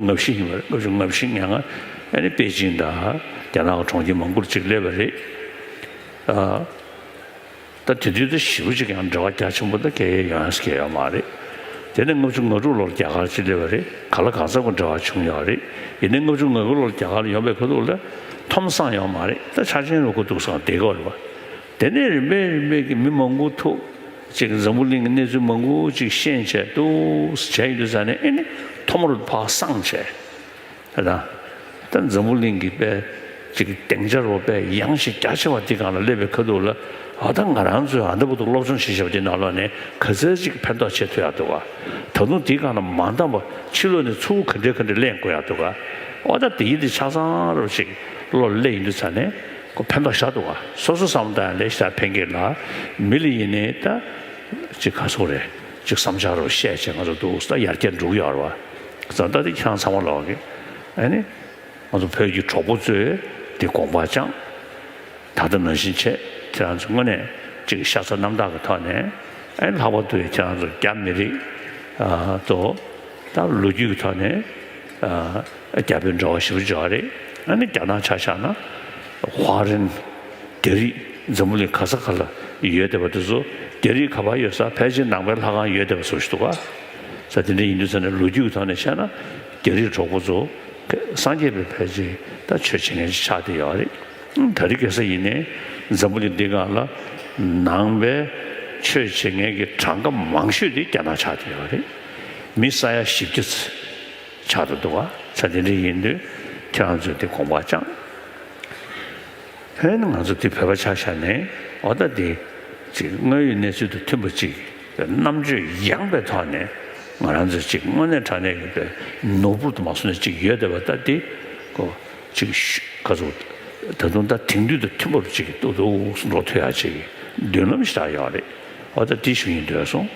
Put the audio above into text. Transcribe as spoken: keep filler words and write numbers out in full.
ལྔ་བཞི་ཡིན་པ་རེད། ལྔ་བཅུ་ང་བཞི་ཉེར་ལྔ་ཨ་ནི་པེ་ཅིང་དང་རྒྱ་ནག་གི་གྲོང་ཁྱེར་མང་པོར་ཅིག་སླེབས་པ་རེད། ཨ། ད་དེ་དུས་ད་ཞེ་པོ་ཅིག་ཡང་འབྲེལ་བ་རྒྱ་ཆེན་པོ་ད་གལ་ཡོད་ཡོད་ས་གལ་ཡོད་མ་རེད། དེ་ནས་ལྔ་བཅུ་ང་དྲུག་ལོར་རྒྱ་གར་ཅིག་སླེབས་པ་རེད། ག་ལ་གང་འཚམ་གྱི་འབྲེལ་བ་བྱུང་ཡོད་རེད། ཡིན་ནའི་ལྔ་བཅུ་ང་དགུ་ལོར་རྒྱ་གར་ལ་ཡོང་པའི་ཁ་ཐུག་ལ་ཐོམ་སང་ཡོད་མ་རེད། ད་ཆ་ཆེན་རུ་ཁོ་འདུག་སང་བསྡད་ཀྱི་ཡོད་རེད་པ། དེ་ནས་རིམ་པས་རིམ་པས་ཀྱི་མི་མང་པོ་ཐུག་ཅིག་འཛམ་བུ་གླིང་གི་གནས་ཚུལ་མང་པོ་ཅིག་ཤེས་བྱས་འདུག་བྱས་ཡོང་དུས་ཙ་ནས་ཨེ་ནི་ཐོག་མ་རུ་ཕར་སངས་བྱས། ད་ད་འཛམ་བུ་གླིང་གི་དཔེ་ཅིག་སྡིངས་ཆ་རུ་དཔེ་ཡངས་ཤིང་རྒྱ་ཆེ་བ་འདི་སྒང་ལ་སླེབས་པའི་ཁ་ཐུག་ལ། ཨ། ད་ང་རང་ཚོས་ཨ་འདྲ་པོ་འདུག་སློབ་སྦྱོང་བྱེད་བྱས་པ་འདི་ནང་ལོགས་ནས་ག་ཚོད་ཅིག་ཕན་ཐོགས་བྱེད་ཐུབ་ཡག་འདུག་ག། ད་དུང་འདི་སྒང་ལ་མ་འདང་བ་ཕྱི་ལོགས་ནས་ཚུར་ག་འདྲས་ག་འདྲས་ལེན་དགོས་ཡག་འདུག་ག། ཨོ་ད་འདི་ཡིན་འདི་ཆ་ཚང་རུ་ཅིག་བློ་ལ་སླེབས་ཡོང་དུས་ཙ་ནས་ཁོ་ཕན་ཐོགས་ཞེ་དྲག་འདུག་ག། སོ་སོ་བསམ་བློ་བཏང་ཡག་ལས་ཞེ་དྲག་ཕན་གྱི་ལ། མི་ལ་ཡིན་ནའི་ད་ཅིག་ག་ཚོད་རེད། ཅིག་བསམ་འཆར་རུ་བཤད་བྱས་ང་ཚོ་འདུག་ད་ཡར་རྒྱས་འགྲོ་གི་ཡོད་རེད་པ། ཙང་ད་འདི་ཁྱེད་རང་ཚང་མ་ལོག་གི། ཨ་ནི་ང་ཚོ་བོད་ཀྱི་གྲོགས་པོ་ཚོས་འདི་དགོངས་པ་བཅངས། ད་ལྟ་ནང་བཞིན་བྱས་ཁྱེད་རང་ཚོ་དངོས་གནས་ཅིག་ཤ་ཚ་རྣམ་དག་གི་ཐོག་ནས། ཨ་ནི་ལྷག་པར་དུ་ཁྱེད་རང་ཚོ་རྒྱ་མི་རིགས། ཨ། ཏོ། ད་ལོ་རྒྱུས་ཀྱི་ཐོག་ནས། ཨ། རྒྱ་བོད་འབྲེལ་བ་ཞེ་པོ་ཅིག་ཡོད་རེད། ཨ་ནི་རྒྱ་ནག་ཆ་བཞག་ན་ཧྭ་རན། རྒྱ་རིགས་འཛམ་བུ་གླིང་ག་ས་ག་ལ་ཡོད་བསྡད་པ་དེ་ཚོ། རྒྱ་རིགས་ག་པར་ཡོད་ས། ཕལ་ཆེར་ནང་པའི་ལྷ་ཁང་ཡོད་བསྡད་པ་བཟོ་ཞིག་འདུག་ག། ས་དེ་འདྲ་ཡིན་དུས་ཙ་ནས་ལོ་རྒྱུས་ཀྱི་ཐོག་ནས་བཤད་ན་རྒྱ་རིགས་གྲོགས་པོ་ཚོ་སངས་རྒྱས་པའི་ཕལ་ཆེར་ད་ཆོས་བྱེད་མཁན་ཅིག་ཆགས་བསྡད་ཡོད་རེད། ད་རེས་ཁ་སང་ཡིན་ནའི་འཛམ་བུ་གླིང་འདི་སྒང་ལ་ནང་པའི་ཆོས་བྱེད་མཁན་གྱི་གྲངས་ཀ་མང་ཤོས་དེ་རྒྱ་ནག་ཆགས་བསྡད་ཡོད་རེད། མི་ས་ཡ་བཞི་བརྒྱ་ཙམ་ཆགས་བསྡད་འདུག་ག། ས་དེ་འདྲ་ཡིན་དུས་ཁྱེད་རང་ཚོས་དེ་དགོངས་པ་བཅངས། ཧེ་ནི་ང་ཚོ་འདི་བོད་པ་ཆ་བཞག་ནས་འོ་ད་འདི་ཅིག་དངོས་ཡོད་གནས་ཚུལ་དང་མཐུན་པ་ཅིག་རྣམ་དཔྱོད་ཡངས་པའི་ཐོག་ནས་ང་རང་ཚོ་ཅིག་དངོས་གནས་དྲང་གནས་ཀྱི་པའི་ནོར་བུ་དུ་མ་སོང་ནས་ཅིག་ཡོད་བསྡད་པ་ད་འདི་ཀོ་ཅིག་ཤུ་ག་ཚོད་ད་དུང་ད་དེང་དུས་དང་མཐུན་པར་ཅིག་ཏོག་ཏོག་འགྲོ་ཐུབ་ཡག་ཅིག་མདུན་ལམ་ཞིག་ད་ཡོད་རེད། འོ་ད་འདི་ཞུ་སྙིང་འདོད་སོང་།